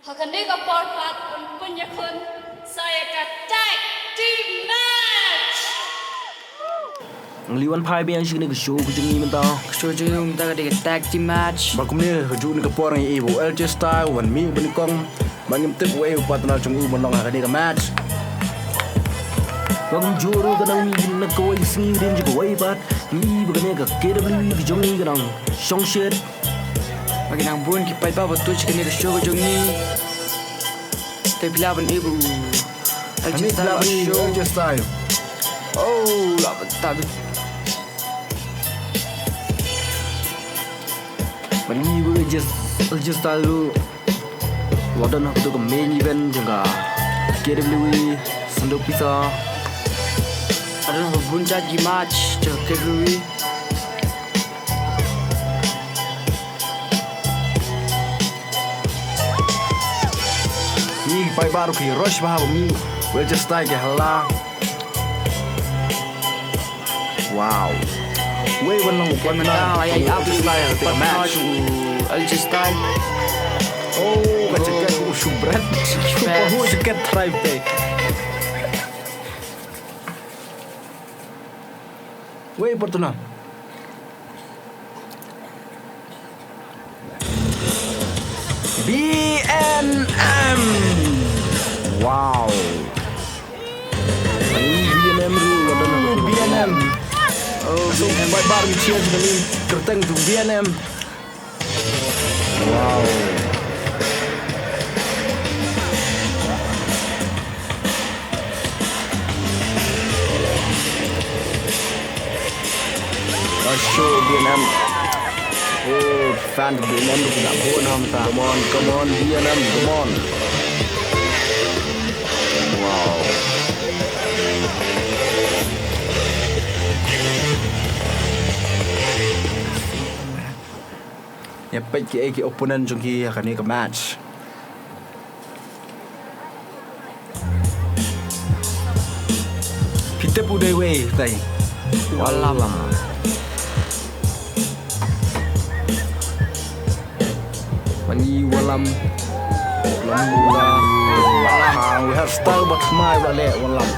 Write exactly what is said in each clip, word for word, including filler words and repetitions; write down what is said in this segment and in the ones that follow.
Ha kane ka por pat un pynïakhun sa ïa ka tag team match. Ngi wan phai biang sha kane ka show ka jong ngi mynta. Ka show jong ngi mynta ka dei ka tag team match. Bad kumne ka juh kane ka por ngi ïohi ba u L J Style u wan mih banyngkong. Bad ngim tip uei u partner jong u ban long ha kane ka match. Bad kumjuh ruh ka nang mih na kawei ka sngi rim jong kawei pat. Ngi ïohi ba kane ka K W E ka jong ngi ka nang shong shit. Ba ki nang bun ki paidbah ba tuid sha kane ka show ka jong ngi. Te phi lah ban ïohi ba u L J Style ba show. L J Style. Oh, la ba ta bi. Ban ïohi ba u L J, L J Style ruh la don ha kato ka main event jong ka K W E Sandok Pisa. La don ha bun jait ki match jong ka K W E. Ngi ki paidbah ruh ki rush bha ba mih u L J Style ki hala. Wow. Wei wan long u partner. Ai ai ap L J Style ha ka match. U L J Style. Oh, ka jacket u Shubrat. Shubrat. Pahu jacket try te. Wei partner. B N M. Wow. Ani B N M ruh, wala na B N M. Oh, so, B N M. Bai bar mi cheer sha kane kyrteng jong B N M. Wow. Ka show B N M. Oh, fan B N M ruh ki la bun hangta. Come on, come on, B N M, come on. Wow. Ïa peit kiei ki opponent jong ki ha kane ka match. Phi tip u dei uei tai? Wallam. Mani Wallam. Wallam. Wallam. Wallam. Wallam. Wallam.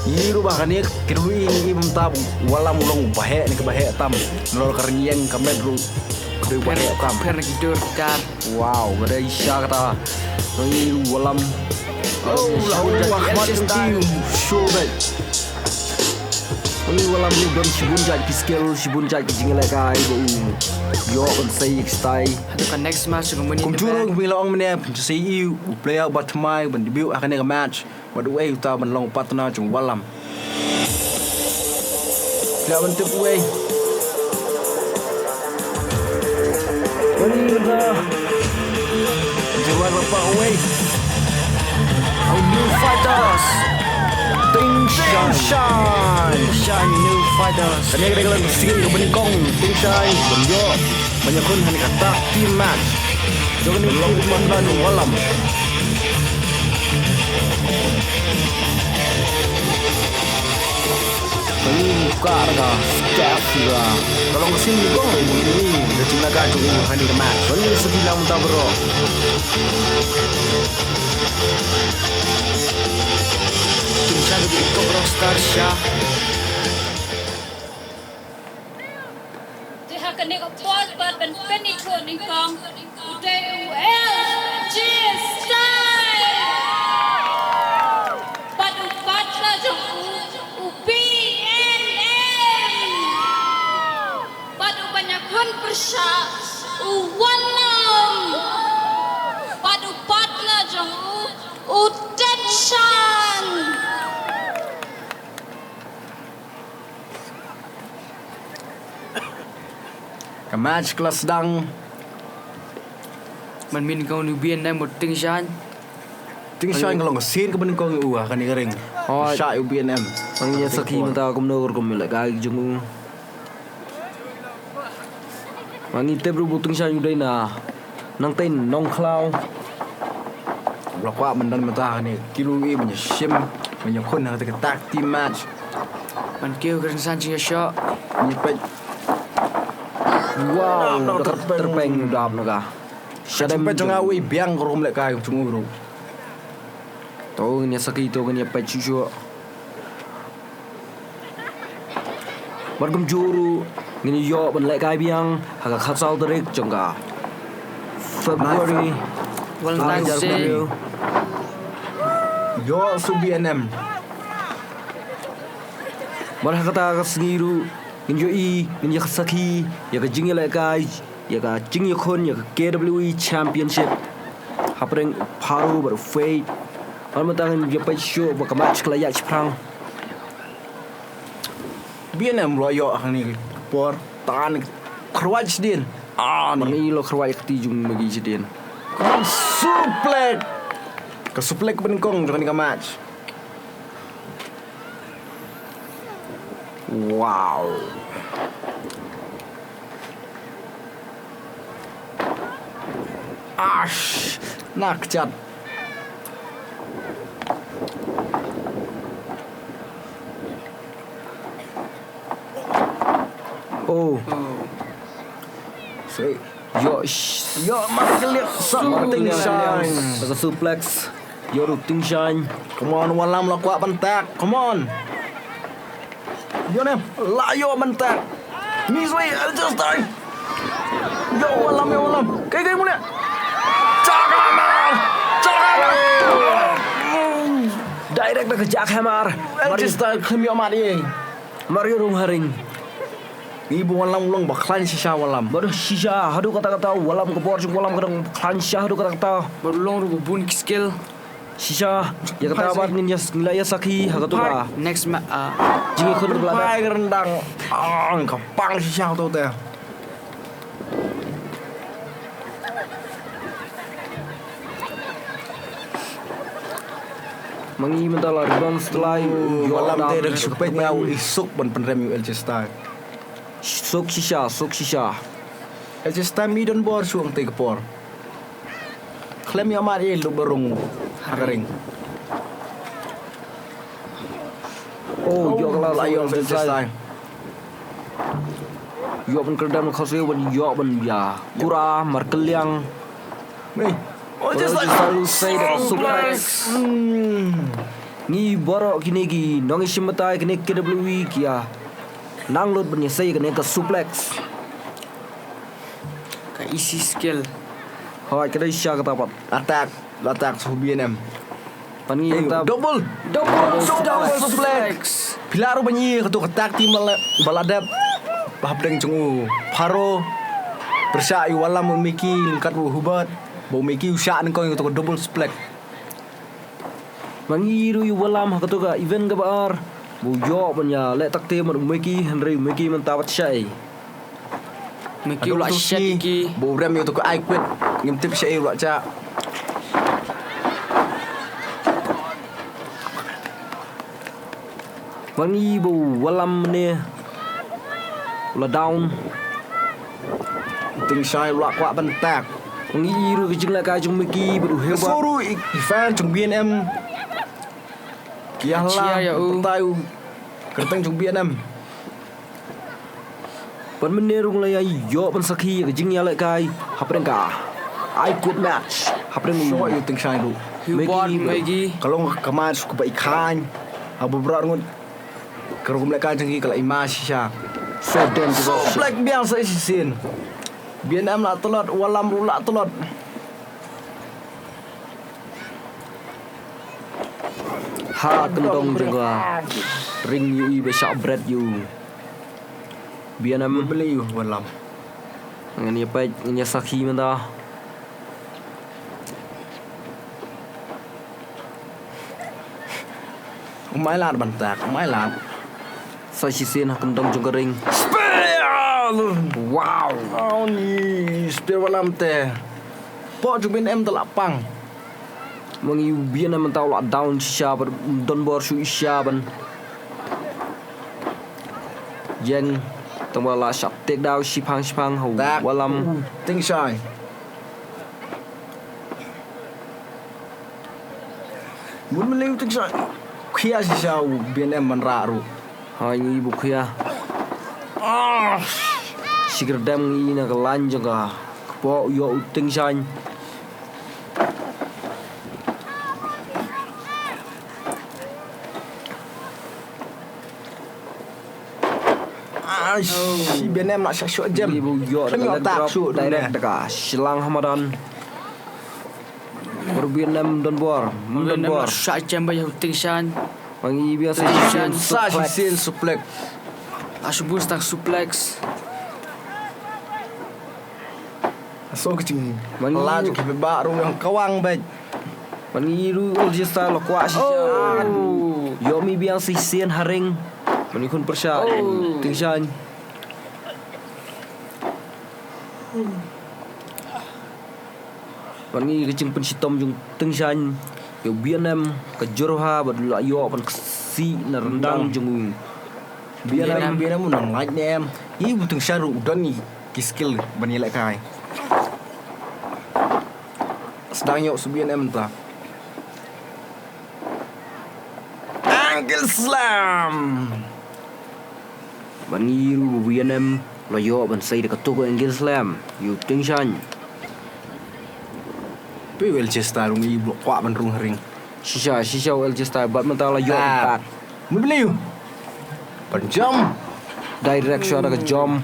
Ngi ruh ba kane ka ruh ngi im tam, Wallam u long u baheh ne ka baheh tam. Nalor ka rynïeng ka met ruh ka dei u baheh tam. Pher ki dur ki kar. Wow, ka dei sha kata. Ngi ruh Wallam. Oh, la u wah mat ki show dai. Ngi Wallam ruh don shibun jait ki skill, shibun jait ki jingïalehkai ba u ïoh ban sei ki style. Haduh ka next match ka muni. Kumjuh ruh ngi la ong mynne, sei u player ba thymmai ban debut ha kane ka match. Bad uei uta ban long partner jong Wallam. Phi lah ban tip uei. Uei uta. Jawai ba pa uei. Our new fighters. Ting Shine. Ting Shine. Ting Shine, new fighters. Kane ka dei ka long ka sien kaba nyngkong. Ting Shine ban ïoh ban ïakhun ha kane ka tag team match. Jong kane ka long u partner jong Wallam. Kane ka ka Steph ka. Ka long ka sien nyngkong ba ngi ïohi ka jingïakhun jong u ha kane ka match. Ban ïa sa bilang mynta baroh. Ting Shine ka dei ka rockstar sha. Te ha kane ka por pat ban pynithuh nyngkong u dei u L J Style. Bad u partner jong u, u B N M. Bad u ba ïakhun pyrshah u Wallam. Bad u partner jong u, u Ting Shine. Ka match ka la sdang. Man min kong u B N M bad Ting Shine. Ting Shine ka long ka sien kaba nyngkong ïa u ha kane ka ring. Hooid. Sha u B N M. Ngi ïa sakhi mynta kumno ruh kum ïa lehkai jong u. Ngi tip ruh ba u Ting Shine u dei na Nangtei Nongkhlaw. Ba la kwah ban don mynta ha kane ka K W E ban ïashim ban ïakhun ha kata ka tag team match. Ban kiew ka rynsan jingïashoh. Ngi peit. Wow, da ka tyrpeng dap na ka. Shadem. Peit jong nga, wei biang ka rukom lehkai jong u ruh. To ngin ïa sakhi, to ngin ïa peit shuh shuh. Bad kumjuh ruh ngin ïoh ban lehkai biang ha ka khatsaw tarik jong ka February. Well done, Sing. Ïoh shu B N M. Bad ha kata ka sngi ruh ngin ïohi, ngin ïa sakhi ïa ka jingïalehkai, ïa ka jingïakhun ïa ka K W E Championship hapdeng Pharo bad Fate. Bad mynta ngin ïa peit shuh ba ka match ka la ïaid shaphrang. B N M ruh ïoh hangne ka por, tan kyrwat shadien. Ah, ni. Mane ïa la kyrwat ïa ka kti jong Maggie shadien. Ka suplex. Ka suplex ba nyngkong jong kane ka match. Wow. Ash, na kjat. Oh. Sweet. Yo, sh-, yo, Mark Liang, something shine. Bad ka suplex. Yo, Ting Shine. Come on, Wallam la kwah ban tak. Come on. Yo ne, la yo ban tak. Miswi, adjust time. Yo, Wallam, yo, Wallam. Kai, kai, mule. Jackhammer. Jackhammer. Direct na ka jackhammer. Adjust time, khlem ïoh mat ïa. Mario rung ha ring. Ngi ba Wallam u long ba khlaiñ shisha Wallam. Bad shisha haduh katta katta Wallam, ka bor jong Wallam ka dang khlaiñ shisha haduh katta katta. Bad u long ruh ba bun ki skill. Shisha ïa kata pat ngin ïa, ngin la ïa sakhi ha kato ka. Next ma, ah. Jingïakhun ba la dep. Pai ka ryndang. Ah, ka pang shisha kato te. Ma ngi mynta la rebound stlai. Oh, Wallam te da shu peit nga u i suk ban pynrem ïa u L J Style. Suk shisha, suk shisha. L J Style mi don bor shu ong te ka por. Khlem ïa mat ïa lu barung ha ka ring. Oh, ïoh ka la ïoh L J Style. Ïoh ban kyrdan ka siew ban ïoh ban ïa. Kura, Mark Liang. Ni. Oh, just like suplex. Hmm. Ngi baroh kine ki nongïashim batai kine K W E ki ïa nang lut ban ïa sei kane ka suplex. Ka easy skill. Hoi, ka dei sha kata pat. Attack, attack sha B N M. Pan ngi, eh, kata double. Double, double suplex. Phi lah ruh ban ïohi kato ka tag team ba la, ba la dep. Ba hapdeng jong u Pharo. Pyrshah ïa u Wallam, u Mickey, ryngkat u Hubert. Ba u Mickey u shah nyngkong ïa kato ka double suplex. Ma ngi ruh ïa u Wallam ha kato ka event kaba ar. Ba u ïoh ban ïaleh takte bad u Mickey, hynrei u Mickey mynta wat shah ei. Mickey u la shet ki. Ba u rem ïa kato ka I quit. Ngim tip shah ei u la shah. Ma ngi ba u Wallam ne u la down. Ting Shai u la kwah ban tak. Ma ngi i ruh ka jinglehkai jong Mickey bad u Hewat. Ka suru i, i fan jong B N M. Ki ïa la, ïa u. Batai u kyrteng jong B N M. Bad mynne ruh la ïa ïoh ban sakhi ïa ka jingïalehkai hapdeng ka I quit match hapdeng u. Shuwa ïa u Ting Shai ruh. Hewat, Mickey, Mickey. Ka long ka match kaba i khlaiñ. Haba bra ngut. Ka rukom lehkai jong ki ka la i ma shisha. So damn. So black biang sa shisien. B N M la tlot, Wallam ruh la tlot. Ha kyndong jong ka ring ïa u ba shah bret ïa u. B N M. Beli u Wallam. Ngan ïa peit, ngan ïa sakhi mynta. Um ai lad ban tak, um ai lad. Sa shisien ha kyndong jong ka ring. Spear! Wow! Au ni, spear Wallam te. Pok jong B N M te la pang. Ma ngi u B N M mynta u la down shisha bad um don bor shuh shisha ban ïeng. Tang ba la shah take down shiphang shiphang ha u Wallam. Ting Shai. Bun mynlei u Ting Shai. Khia shisha u B N M ban rah ruh. Hai ngi bu khia. Ah. Shi kyrdem ngi na ka lain jong ka kpoh, ïoh u Tingshan. Ah, shi Bianem la shah shuh jem. Ngi bu ïoh da ka leg drop direct da ka shlang ha madan. Bad u Bianem don bor, don bor. Shah jem ba ïa u Tingshan. Ba ngi biang sa shisien suplex. Sa shisien suplex. Ashu bus tak suplex. So ka jing. Ba ngi la ju ki ba rung yang kawang bad. Ba ngi ruh L J Style la kwah shisha. Oh. Ïoh mi biang sa shisien ha ring. Ba ngi khun pyrshah. Oh. Tingshan. Ba ngi ka jingpynshitom jong Tingshan ïa u Bianem ka jur ha bad la ïoh ban ksih na ryndang jong u Bianem. Bianem u nang lait ne em. Ïa u Tingshan ruh u don ïa ki skill ban ïalehkai. Sdang ïoh u Bianem ta. Angle slam. Ba ngi ruh u Bianem la ïoh ban sei da kato ka angle slam ïa u Tingshan. Phi u L J Style ruh ngi ba kwah ban rung ha ring. Shisha, shisha u L J Style bad mynta la ïoh ban tak. Mut beliu. Ban jump. Direct shot da ka jump.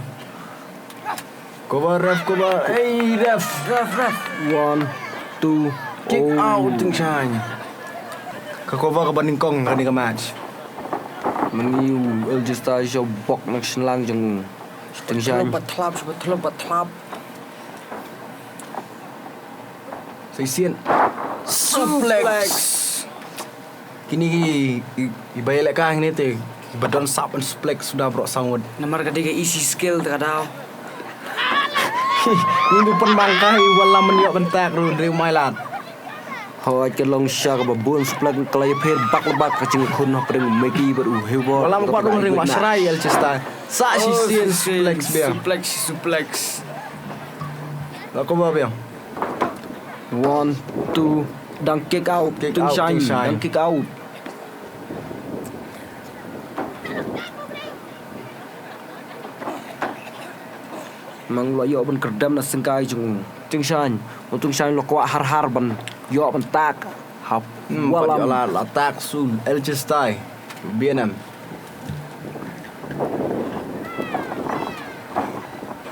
Cover, ref, cover. Hey, ref. Ref, ref. One, two. Kick out, Tingshan. Ka cover kaba nyngkong kane ka match. Mynta u L J Style shu bok na ka shynlang jong u Tingshan. Shu ba thlop, shu ba thlop, ba thlop. Sa shisien. Suplex. Kine ki, ki, ki ba ïalehkai hangne te, ki ba don sap ban suplex suda baroh sawdong. Namar ka dei ka easy skill te ka daw. Ngi bu pynbang ka hi, wat la mynta ïoh ban tak ruh, hynrei um ailad. Hooid, ka long shisha kaba bun suplex, ka la ïapher bak la bak ka jingkhun hapdeng u Meki bad u Hewbor. Wat la mynta ïoh ban ring, wat shrai L J Style. Sa shisien suplex biang. Suplex, suplex. La cover biang. One, two, dang kick out. Kick out, Tingshan. Tingshan. Dang kick out. Mynta la ïoh ban kyrdem na syngkai jong u Tingshan. U Tingshan la kwah har har ban ïoh ban tak. Hap. Hmm, wallam. Pat ïoh la, la tak shuh L J Style. Bianem.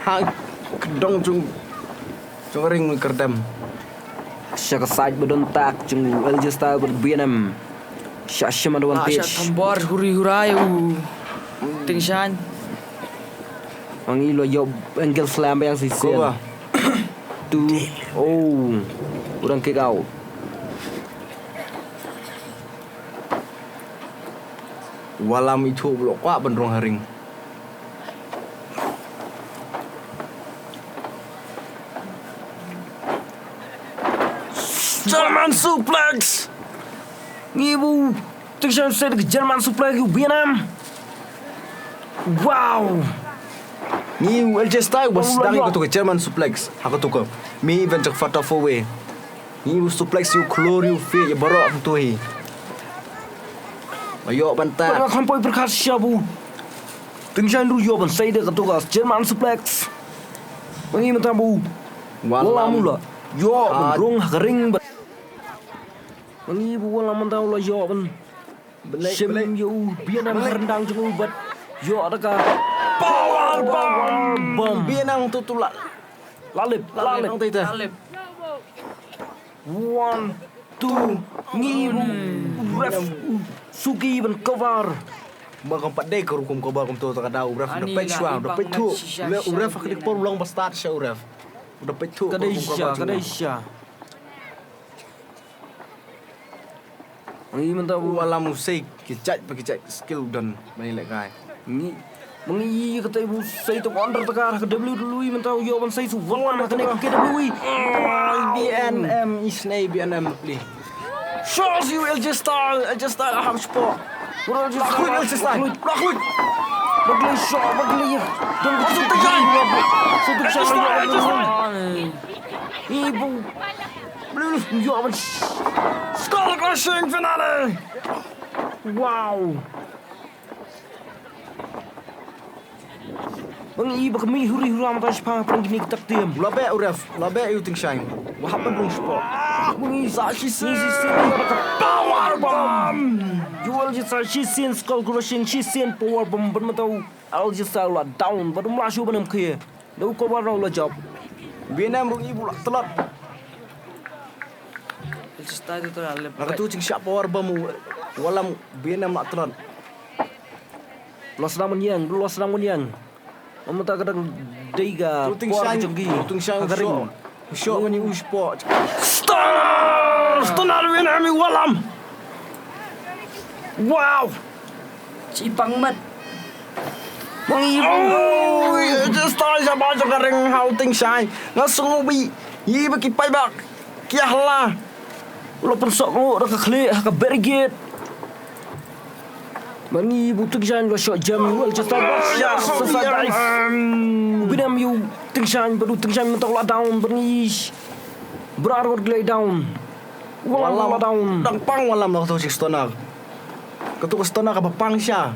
Ha, ka dong jong, jong ring kyrdem. Sha ka side ba don tak jong u L J Style bad Bianem. Sha shim advantage. Ah, sha thombor huri hurai u Tingshan. Mynta la ïoh angle slam biang shisien. Cover. Two. Oh. U dang kick out. Wallam ithuh ba la kwah ban rung ha ring. German suplex. Ngi bu Tingshan sei da ka German suplex ïa u Bianem. Wow. Ngi u L J Style ba sdang ïa kato ka German suplex. Ha kato ka main event jong Fatal Four Way. Ngi u suplex ïa u khlur ïa u feet ïa baroh kumto hi. Ba ïoh ban tak. Ba nga kham poi pyrkhat shisha bu Tingshan ruh ïoh ban sei da kato ka German suplex. Ba ngi mynta bu. Wallam. Wallam u la ïoh ban rung ha ka ring bad. Ba ngi bu wallam mynta u la ïoh ban. Shim ïa u Bianem ha ryndang jong u bad ïoh da ka power bomb. Bianem tu tu la. La lip, la lip. La lip. One, two, ngi bu ref suki ban cover. Ba kam pat dei ka rukom cover kumto ta ka daw u ref da peit shuwa, da peit thuh. U ref ha ka dik por long ba start sha u ref. Da peit thuh. Ka dei sha, ka dei sha. Ngi mynta u wallam u sei ki jait pa ki jait skill u don ba ngi lehkai. Ngi, ngi ïa katai bu sei tang Undertaker ha ka W W E mynta u ïoh ban sei shu wallam ha kane ka K W E. B N M isnei B N M pli. Shows you L J Style, L J Style hap spot. Bro, L J Style. Block, block. Block, block. Block, block, shot, block, block. Don't go to the guy. So the shot, L J Style. Ibu. Blue, you have a skull crushing finale. Wow. Ba ngi ba ka mih huri hura mynta shipang pyrshah kine ki tak tiam. La beh u ref, la beh u Tyngshaiñ. Wa hap ban rung spot. Ba ngi sa shisien. Shisien ba ka power bomb. Ïa u L J Style shisien skull crushing, shisien power bomb, bad mynta u L J Style la down, bad um lah shuh ban ym khie. Da u Cobra ruh la jop. B N M ruh ngi ba u la tlot. L J Style tu la lep. La katu jingshah power bomb u Wallam, B N M la tlot. Los dang mynjang, los dang mynjang. Mynta ka dang dei ka por ka jong ki. Ka ring. Shoh, shoh, shoh. Stunner! Stunner win ami Wallam. Wow! Chi pang mat. Oi, just ai sa ba ka ring ha u Tyngshaiñ. Nga sngew ba i ba ki paidbah ki hala. U la pynsok ngut da ka khlieh ha ka barricade. Ba ngi ba u Tyngshaiñ la shoh jam, u L J Style ba shoh suicide dive. U B N M ïa u Tyngshaiñ, bad u Tyngshaiñ mynta u la down, ba ngi ba ar ngut ki la down. Wallam la down. Dang pang Wallam la katu shisien stunner. Katu ka stunner kaba pang shisha.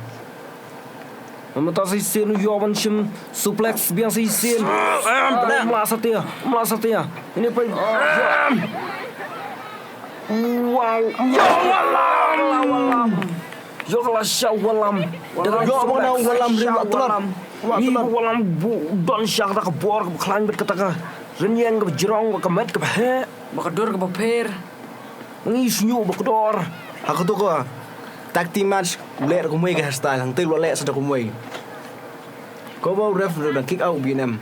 Mynta shisien u ïoh ban shim suplex biang shisien. Em, em. Mla satia, mla satia. Ini pa. Em. Wow. Ïoh Wallam. Ïoh la sha Wallam. Ïoh Wallam ri la tlot. Ni Wallam bu don sha kata ka bor kaba khlaiñ bad kata ka rynïeng kaba jrong bad ka met kaba heh. Ba ka dur kaba pher. Ngi shu ñiuh ba kdor. Ha katu ka tag team match, u leh da kumwei ka hairstyle, hangtei u la leh sa da kumwei. Ko ba u ref u dang kick out u B N M.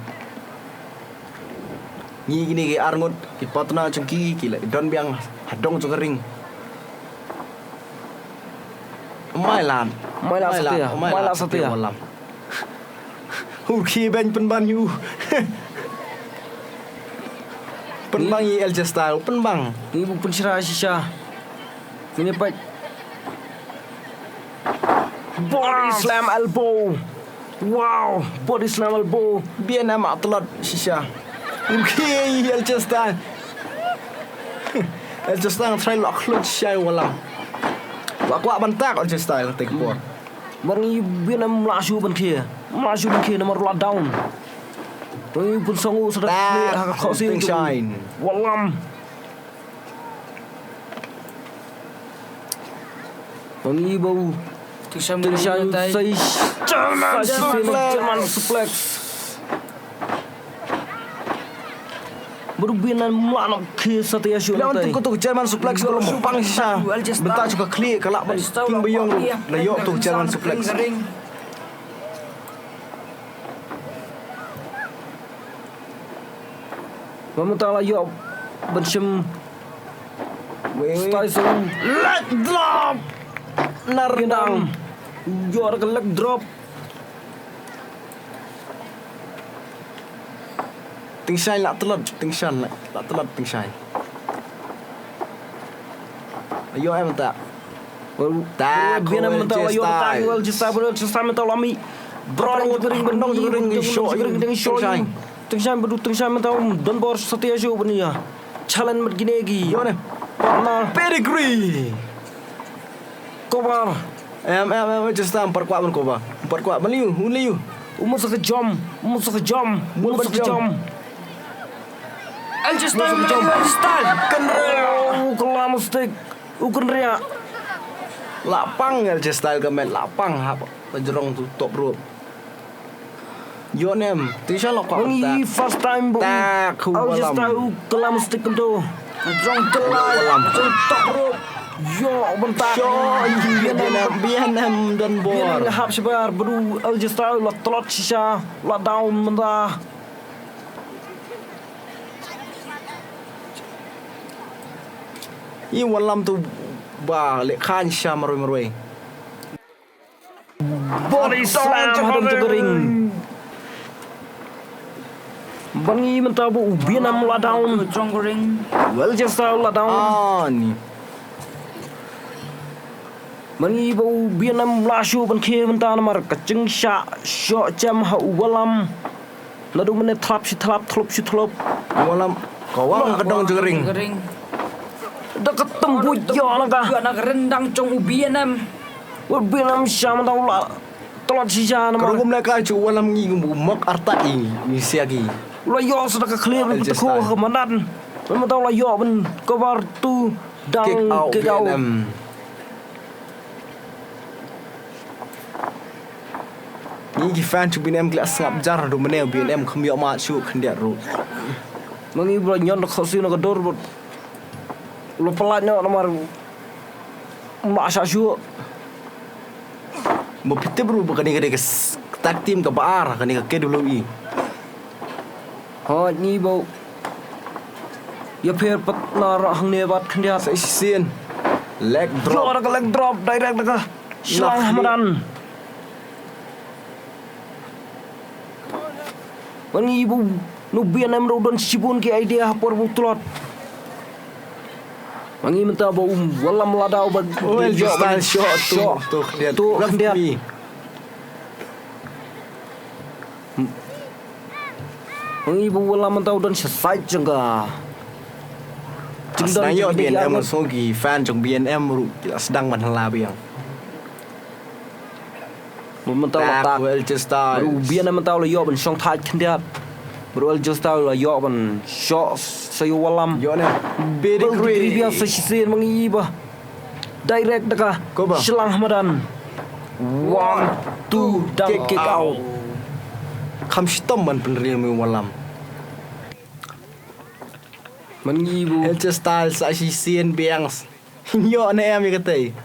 Ngi kine ki ar ngut ki partner jong ki ki la don biang ha dong jong ka ring. Mai lad. Mai lad satia. Mai lad satia. Wallam. Hur ki ben pynban ïa u. Pynbang ïa L J Style, pynbang. Ngi bu pynshra shisha. Ngi pait. Body slam elbow. Wow, body slam elbow. B N M a tlot shisha. Hur ki L J Style. L J Style try lock clutch shisha Wallam. Wa kwah ban tak L J Style take por. Mar ngi B N M mla shu ban khie. Mla shu ban khie namar la down. Ngi pun song u sa da khie ha ka khohsiew. Wallam. Ngi ba u Tyngshaiñ. Tyngshaiñ. German suplex. German suplex. Baru B N M mla nok khie satia shu. Lawan tu kutuk German suplex ko lom pang shisha. Bynta shu ka khlieh ka lah ban ting ba ïong. La ïoh tu German suplex. Ba mynta la ïoh ban shim. Wei, wei. Style song. Leg drop. Nar dang. Ïoh ka leg drop. Tyngshaiñ la tlot, Tyngshaiñ la, la tlot Tyngshaiñ. Ïoh em ta. Ta B N M mynta la ïoh ta L J Style, L J Style mynta la mih. Bro, nong jong ka ring, nong jong ka ring, nong jong ka ring, Tyngshaiñ. Tyngshaiñ bad u Tyngshaiñ mynta um don bor satia shuh ban ïa challenge bad kine ki. Ïoh ne. Partner. Pedigree. Cover. Em, em, em, just tam, par kwah ban cover. Par kwah ban liu, un liu. U mut sa ka jump, u mut sa ka jump, u mut sa ka jump. L J Style, L J Style. Kynriah. U kylla mistake. U kynriah. La pang L J Style ka met, la pang hap ka jrong tu top rope. Ïoh nem, Tyngshaiñ la kwah ban tak. Ngi first time ba u. Tak, u Wallam. L J Style u kylla mistake kumto. Jrong kylla, jrong top rope. Ïoh ban tak. Ïoh, B N M, B N M don bor. B N M hap shabar, bad u L J Style la tlot shisha, la down mynta. I Wallam tu ba leh khan sha marwei marwei. Body slam ha dong jong ka ring. Ba ngi mynta ba u B N M la down. Jong ka ring. Well, just la down. Ah, ni. Ba ngi ba u B N M la shu ban khie mynta namar ka jingshah shoh jem ha u Wallam. Naduh mynne thlap shi thlap, thlop shi thlop. Wallam ka wang ha ka dong jong ka ring. Da ka tymbuh ïoh na ka. Ïoh na ka ryndang jong u B N M. U B N M sha mynta u la Tlot shisha namar. Ka rukom leh ka chu Wallam ngi mok arta i ngi siagi. La ïoh sa da ka khlieh ban pyntakhuh ha ka madan. Mynta la ïoh ban cover tu dang kick out. Ngi ki fan chu B N M ki la sngap jar ruh mynne B N M kham ïoh mad shuh khyndiat ruh. Ma ngi ba ñion da khohsiew na ka dur bad la palat noh namar ma sha shuh. Mo phi tip ruh ba kane ka dei ka s-, tag team kaba ar kane ka K W E. Hooid ngi ba ïapher pat na rah hangne bad khyndiat. Sa shisien. Leg drop. Ïoh da ka leg drop direct da ka shlang ha madan. Ma ngi ba u B N M ruh don shibun ki idea ha por ba u tlot. Ma ngi mynta ba u Wallam la daw ba. Oh, ïoh just ban shot tu, tu khyndiat. Tu khyndiat. Ma ngi ba u Wallam mynta u don sha side jong ka. Jingdon jong ka B N M, so ki fan jong B N M ruh ki la sdang ban hala biang. Mynta la tak. Bad u B N M mynta la ïoh ban shong thait khyndiat. Bad u L J Style la ïoh ban shoh sa ïa u Wallam. Ïoh ne. Pedigree. Pedigree biang sa shisien ma ngi ba. Direct da ka. Shlang ha madan. One, two, dang kick out. Kham shitom ban pynrem ïa u Wallam. Ma ngi ba u L J Style sa shisien biang. Ïoh ne em ïa katei.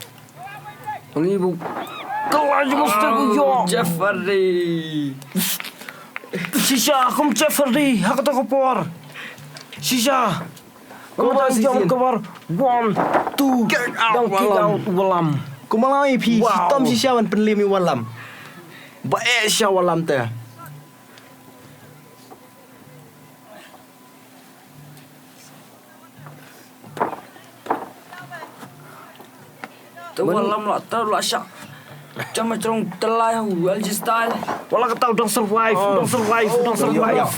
Ma ngi ba u. Ka la ju mesti ba u ïoh. Jeffrey. Shisha kum Jeffrey ha kata ka por. Shisha. Kumba shisien. One, two. Dang kick out Wallam. Kumba la ïa phi. Shitom shisha ban pynrem ïa u Wallam. Ba eh sha u Wallam te. Te Wallam la, te la shah. Jam jrong te lai u L J Style. Wala kata u dang survive, u dang survive, u dang survive.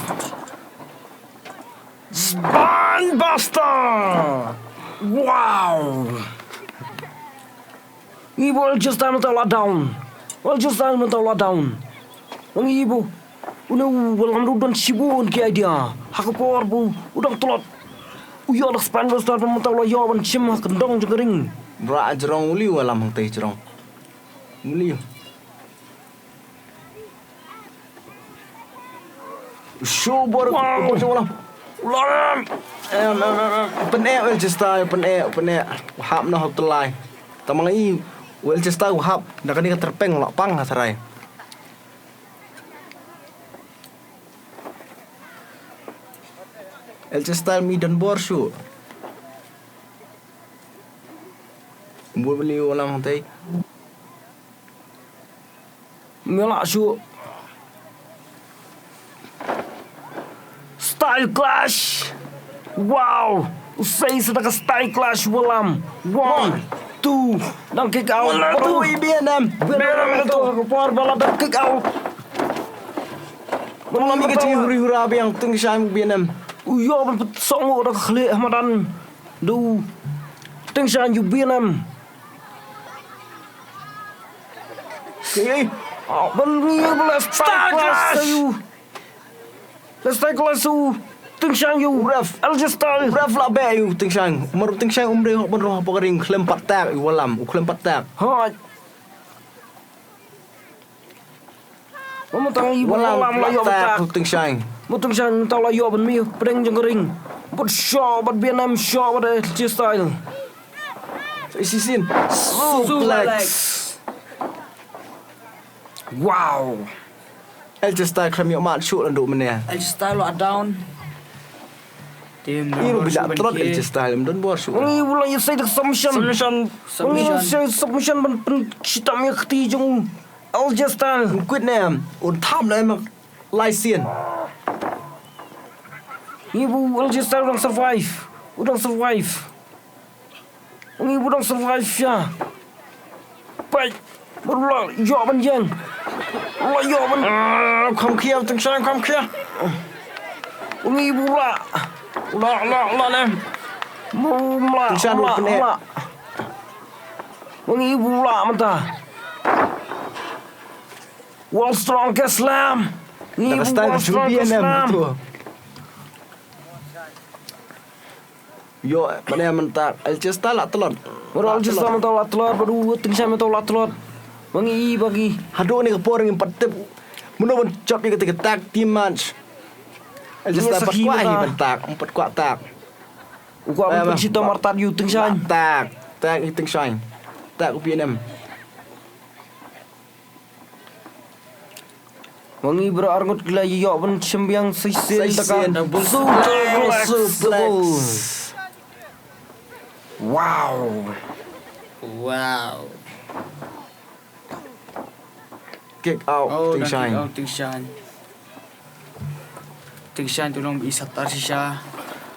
Spine Buster! Wow! Ngi ba u L J Style mynta la down. U L J Style mynta la down. Ngi ba une u Wallam ruh don shibun ki idea. Ha ka por ba u dang tlot. U ïoh da ka Spine Buster ba mynta la ïoh ban shim ha ka kyndong jong ka ring. Bra jrong u liw Wallam hangtei jrong. U liw. Shu bor, bor shu Wallam. Em, em, em, em. Pyneh u L J Style, pyneh, pyneh. U hap noh u tylli. Tang ma ngi u L J Style u hap. Na kane ka tyrpeng la pang ha trai. L J Style mi don bor shu. Bor beli u Wallam hangtei. Mela shu. Style clash. Wow. U sei sa da ka style clash u Wallam. One, two. Dang kick out. One, two, i B N M. B N M tu ka por ba la dang kick out. Wallam i ka jingïaid huri hura biang, Tyngshaiñ B N M. U ïoh ban pynsong da ka khlieh ha madan. Du. Tyngshaiñ u B N M. Okey. Oh, ban ngi ba la style clash ïa u. La style clash ïa u. Tyngshaiñ ïa u. Ref. L J Style. Ref la beh ïa u Tyngshaiñ. Mar Tyngshaiñ um dei hok ban rung hapoh ka ring, khlem pat tag ïa u Wallam, u khlem pat tag. Hooid. Mo mynta ngi ba u Wallam la ïoh ban tag. Tyngshaiñ. Mo Tyngshaiñ mynta la ïoh ban mih pdeng jong ka ring. Bad shoh bad B N M, shoh bad L J Style. Shisien. Suplex. Wow. L J Style khlem ïoh mad shuh naduh mynne. L J Style la down. Ïa u ba la tlot L J Style, ym don bor shuh. Ïa u la ïa sei da ka submission. Submission. Ïa u sei submission ban pynshitom ïa ka kti jong u L J Style. U quit ne em, u tham ne em lai sien. Ïa u L J Style u dang survive. U dang survive. Ngi u dang survive sha. Peit. Bad u la ïoh ban ïeng. U la ïoh ban. Ah, kham khia, Tyngshaiñ kham khia. Ngi u la. U la, u la, u la ne. Mu u la, Tyngshaiñ u la, u pyneh. U la. Ngi u la mynta. World Strongest Slam. Ngi ba World Strongest Slam. Yo, mana mynta Alcester la tlot. Ora Alcester mynta la tlot, bad u Tingshan mynta la tlot. Ba ngi, ba ngi. Haduh kane ka por ngim pat tip mano ban jop ïa kata ka tag team match. Alcester pat kwah hi ban tag, pat kwah tag. U kwah ban pynshito martat ïa u Tingshan. Tag, tag ïa u Tingshan. Tag u B N M. Ba ngi baroh arngut ki la ïoh ban shim biang sa shisien da ka double suplex. Wow. Wow. Kick out, Tingshan. Tingshan. Tingshan, to long ba i satar shisha.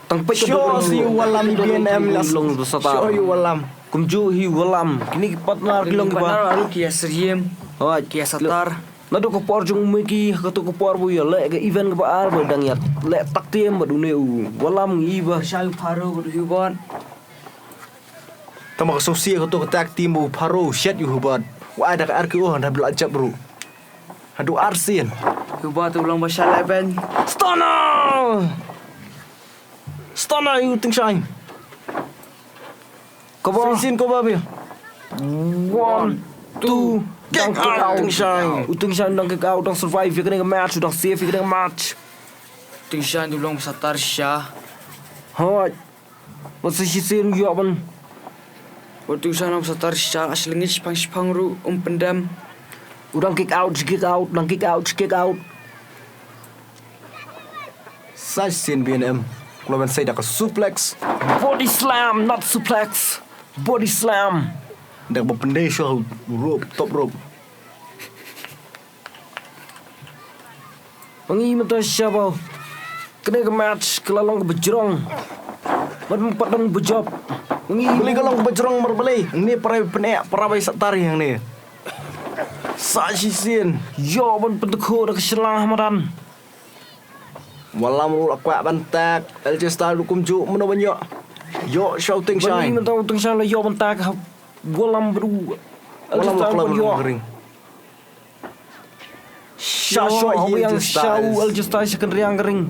Tang peit ka shuh, shuh ïa u Wallam, i B N M la long ba satar. Shuh ïa u Wallam. Kumjuh hi u Wallam. Kine ki partner ki long kiba, partner ruh ki ïa syriem. Hooid. Ki ïa satar. Naduh ka por jong u Mickey, ha kato ka por ba u ïaleh ka event kaba ar ba dang ïaleh tag team bad une u Wallam, ngi ba. Sha u Pharo bad u Hubert. Tang ba ka sngewsih kato ka tag team ba u Pharo u shet ïa u Hubert. U ai da ka R K O hynda ba la jop ruh. Haduh ar sien. Hubert u long ba sha leh ban. Stunner! Stunner ïa u Tingshan. Cover. Shisien cover biang. One, two, kick out, Tingshan. U Tingshan u dang kick out, u dang survive ïa kane ka match, u dang save ïa kane ka match. Tingshan u long ba satar shisha. Hooid. Ba sa shisien u ïoh ban. Ba u Tingshan u long ba satar shisha, ka shlingit shipang shipang ruh um pyndem. U dang kick out, kick out, dang kick out, kick out. Sa shisien B N M. Khlem ban sei da ka suplex. Body slam, not suplex. Body slam. Da kaba pyndei sha u rope, top rope. Ba ngi mynta sha ba kane ka match ka la long kaba jrong. Bad mynta pat long ba jop. Ba ngi, balei ka long kaba jrong mar balei? Ngi para pyneh, para bai satar ïa ngi. Sa shisien. Ïoh ban pyntyngkhuh da ka shylla ha madan. Wallam ruh la kwah ban tag, Alcester ruh kumjuh, mano ban ïoh? Ïoh sha u Tingshan. Ba ngi mynta u Tingshan la ïoh ban tag ha Wallam bad u Alcester ban ïoh. Sha shuwa hi Alcester. Sha u Alcester sha kynriang ka ring.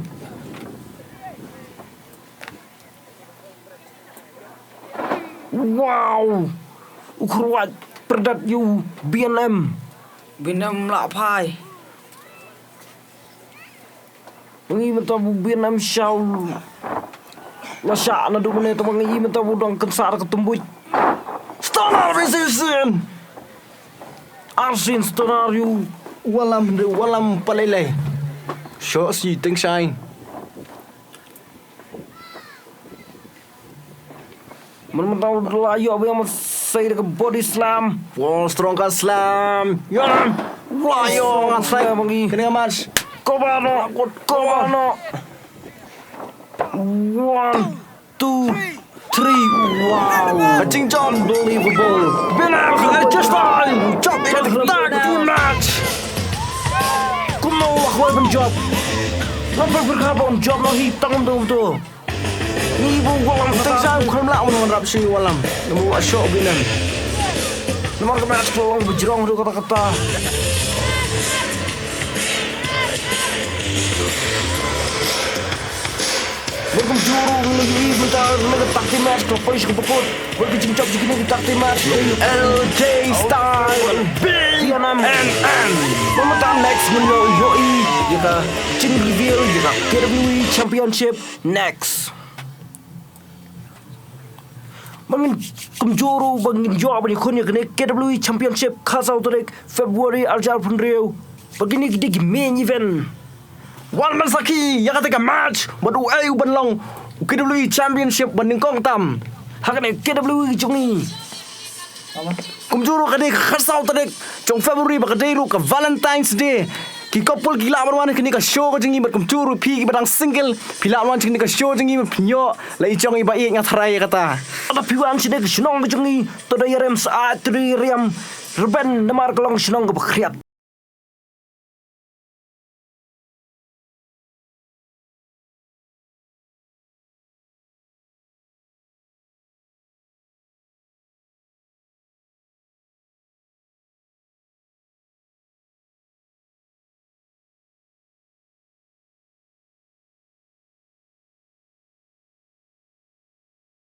Wow! U kyrwat pyrdat ïa u B N M. B N M la phai. Ba ngi mynta u B N M sha u la shah naduh mynne, tang ba ngi mynta u dang kynsar ka tymbuit. Stunner ba shisien. Arsien stunner ïa u Wallam, Wallam palei lei. Shuh shisien Tingshan. Mynta u la ïoh biang ban sei da ka body slam. Wow, strong ka slam. Ïa. Wow, ïoh nga slam ba ngi. Kane ka match. Cover noh, cover noh. One, two, three. Wow. Ka jingjop. Unbelievable. Bina ka just time. Jop ïa ka tag team match. Kumno u la khwai ban jop? Ngam pyrkhat ba un jop noh hi tang kumto. Ngi ba u Wallam Tingshan u khlem lah ban wanrah shuh ïa u Wallam. Namar u la shoh bynta. Namar ka match ka long ba jrong ruh kata kata. Bad kumjuh ruh ngi la ïohi mynta na ka tag team match ka poi sha kaba kut. Bad ka jingjop jong kine ki tag team match, L J Style, B N M. Bad mynta next ngin ïohi ïa ka jing reveal ïa ka K W E Championship next. Ba ngin kumjuh ruh ba ngin ïoh ban ïakhun ïa kane K W E Championship khatsaw tarik February arhajar arphew hynriew. Ba kine ki dei ki main event. Wan ban sakhi ïa kata ka match bad uei uban long u K W E Championship ba nyngkong tam ha kane K W E jong ngi. Kumjuh ruh ka dei ka khatsaw tarik jong February ba ka dei ruh ka Valentine's Day. Ki couple ki lah ban wan ha kane ka show ka jong ngi bad kumjuh ruh phi kiba dang single phi lah ban wan ha kane ka show jong ngi bad phin ïoh la i jong i ba ïeit, nga tharai ïa kata. Lada phi wan shane ka shnong ka jong ngi to da ïarem sah, to da ïarem rben namar ka long shnong kaba khriat.